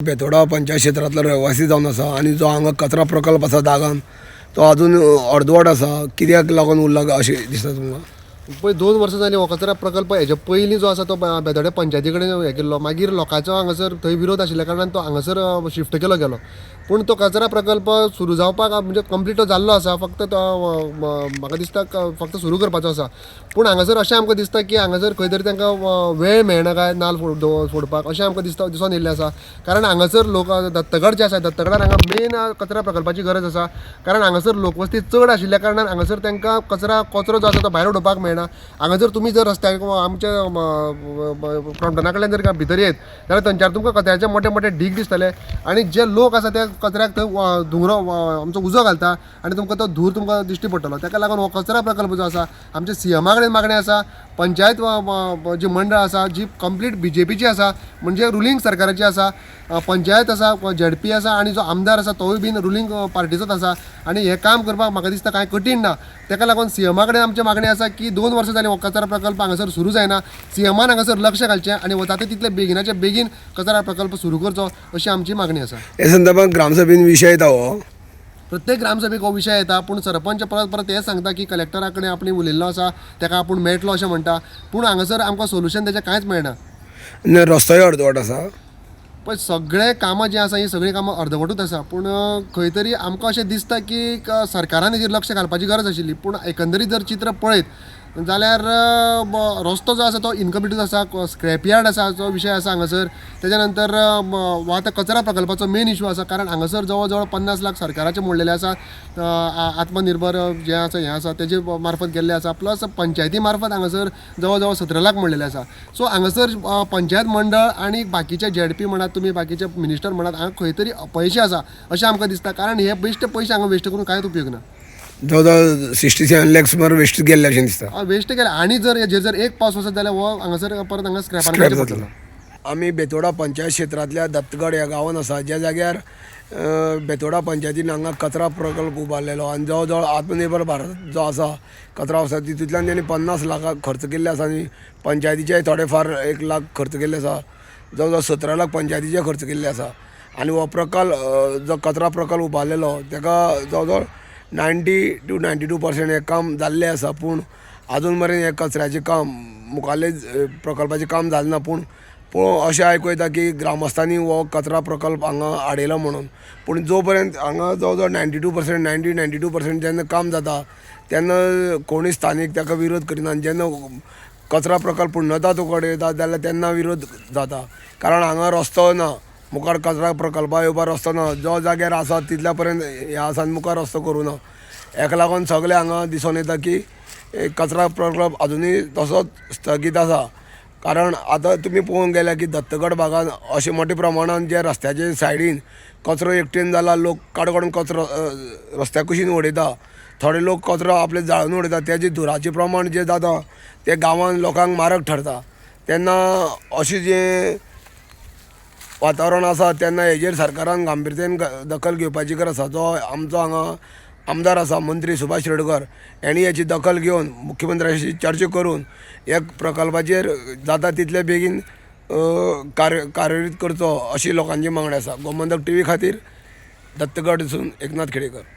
बेतोडा पंचायत क्षेत्रांतलो रहिवासी जावन आसा आनी जो हांगा कचरा प्रकल्प आसा दागान तो अजून अर्दवट आसा, कित्याक लागून उरला अशें दिसता तुमकां? पळय, 2 वर्सां जालीं हो कचरा प्रकल्प हेजे पयलीं जो आसा तो बेतोडे पंचायती कडेन हें केल्लो. मागीर लोकांचो हांगासर थंय विरोध आशिल्ल्या कारणान तो हांगासर शिफ्ट केलो गेलो. पूण तो कचरा प्रकल्प सुरू जावपाक म्हणजे कंप्लीट जाल्लो आसा, फक्त तो म्हाका दिसता फक्त सुरू करपाचो आसा. पूण हांगासर अशें आमकां दिसता की हांगासर खंय तरी तांकां वेळ मेळना काय नाल फोडपाक, अशें आमकां दिसता, दिसून येयल्लें आसा. कारण हांगासर लोक दत्तगड जे आसा, दत्तगडार हांगा मेन कचरा प्रकल्पाची गरज आसा. कारण हांगासर लोकवस्ती चड आशिल्ल्या कारणान हांगासर तांकां कचरो जो आसा तो भायर उडोवपाक मेळना. हांगा जर तुमी जर रस्त्यार आमच्या क्रॉम्पटना कडल्यान जर भितर येत जाल्यार थंयच्यार तुमकां कचऱ्याचे मोठे मोठे ढीग दिसतले आनी जे लोक आसा ते कचऱ्याक थंय धुंवरो आमचो उजो घालता आनी तुमकां तो धूर तुमकां दिश्टी पडटलो. ताका लागून हो कचरा प्रकल्प जो आसा, आमच्या सीएमा कडेन मागणें आसा. पंचायत जी मंडळ आसा, जी कंप्लीट बीजेपीची आसा, म्हणजे रुलींग सरकाराची आसा, पंचायत आसा, झेडपी आसा आनी जो आमदार आसा तोय बीन रुलींग पार्टीचोच आसा आनी हें काम करपाक म्हाका दिसता कांय कठीण ना. ताका लागून सीएमा कडेन आमचें मागणें आसा की 2 वर्सां जालीं हो कचरा प्रकल्प हांगासर सुरू जायना. सीएमान हांगासर लक्ष घालचें आनी जाता तितले बेगिनाच्या बेगीन कचरा प्रकल्प सुरू करचो अशी आमची मागणी आसा. हे संदर्भात ग्रामसभेन विशय येता हो? प्रत्येक ग्रामसभेक हो विशय येता, पूण सरपंच परत परत हें सांगता की कलेक्टरा कडेन आपणे उलयल्लो आसा, ताका आपूण मेळटलो अशें म्हणटा. पूण हांगासर आमकां सोल्युशन तेजें कांयच मेळना. आनी रस्तोय अर्दवट आसा. पळय, सगळे कामां जीं आसा हीं सगळीं कामां अर्दवटूच आसा. पूण खंय तरी आमकां अशें दिसता की सरकारान हेजेर लक्ष घालपाची गरज आशिल्ली. पूण एकंदरीत जर चित्र पळयत जाल्यार रस्तो जो आसा तो इनकम्प्लिटूच आसा. स्क्रॅप यार्ड आसा, जो विशय आसा हांगासर. तेच्या नंतर हो आतां कचरा प्रकल्पाचो मेन इशू आसा, कारण हांगासर जवळ जवळ 50 लाख सरकाराचे मोडलेले आसा. आत्मनिर्भर जें आसा, हें आसा, तेजे मार्फत गेल्ले आसा. प्लस पंचायती मार्फत हांगासर जवळ जवळ 17 लाख मोडलेले आसा. सो हांगासर पंचायत मंडळ आनी बाकीचे झेडपी म्हणात तुमी, बाकीचे मिनिस्टर म्हणात, हांगा खंय तरी अपयशी आसा अशें आमकां दिसता. कारण हे बेश्टे पयशे हांगा वेस्ट करून कांयच उपयोग ना. जवळ जवळ 67 लॅक्स सुमार वेस्ट गेल्ले अशें दिसता. वेस्ट केले आनी जर हेजेर जर एक पावस वचत जाल्यार हो हांगासर परत हांगा स्क्रॅपान स्क्रॅप पडटलो. जातलो. आमी बेतोडा पंचायत क्षेत्रांतल्या दत्तगड ह्या गांवांत आसा, ज्या जाग्यार बेतोडा पंचायतीन हांगा कचरा प्रकल्प उबारलेलो आनी जवळ जवळ आत्मनिर्भर भारत जो आसा कचरा आसा, तितूंतल्यान तेणी 50 लाखां खर्च केल्ले आसा आनी पंचायतीचे थोडे फार 1 लाख खर्च केल्ले आसा. जवळ जवळ 17 लाख पंचायतीचे खर्च केल्ले आसा आनी हो प्रकल्प जो कचरा प्रकल्प उबारलेलो तेका जवळ जवळ 90 to 92% हें काम जाल्लें आसा. पूण आजून मेरेन हें कचऱ्याचें काम मुखाल्ले प्रकल्पाचें काम जालें ना. पूण पळोवंक अशें आयकूं येता की ग्रामस्थांनी हो कचरा प्रकल्प हांगा आडयलो म्हणून. पूण जो पर्यंत हांगा जवळ जवळ 92%, 90, 92% जेन्ना काम जाता तेन्ना कोणूय स्थानीक ताका विरोध करिना आनी जेन्ना कचरा प्रकल्प पूर्णता कडेन येता जाल्यार तेन्ना विरोध जाता. कारण हांगा रस्तो ना, मुखार कचरा प्रकल्पा येवपाक रस्तो ना. जो जाग्यार आसा तितल्या पर्यंत हें आसा आनी मुखार रस्तो करूं ना. हेका लागून सगळें हांगा दिसून येता की कचरा प्रकल्प अजुनूय तसोच स्थगीत आसा. कारण आतां तुमी पळोवंक गेल्यार की दत्तगड भागान अशें मोठ्या प्रमाणान जे रस्त्याचे सायडीन कचरो एकटेन जाला, लोक काडून काडून कचरो रस्त्या कुशीन उडयता, थोडे लोक कचरो आपले जाळून उडयता, तेजें धुराचें प्रमाण जें जाता तें गांवान लोकांक मारक ठरता. तेन्ना अशें जें वातावरण आसा तेन्ना हेजेर सरकारान गांभिर्यतेन दखल घेवपाची गरज आसा. जो आमचो हांगा आमदार आसा, मंत्री सुभाष शिरोडकर हेणी हेची दखल घेवन मुख्यमंत्र्याशी चर्चा करून ह्या प्रकल्पाचेर जाता तितले बेगीन कार्यरीत करचो अशी लोकांची मागणी आसा. गोमंतक टीव्ही खातीर दत्तगडसून एकनाथ खेडेकर.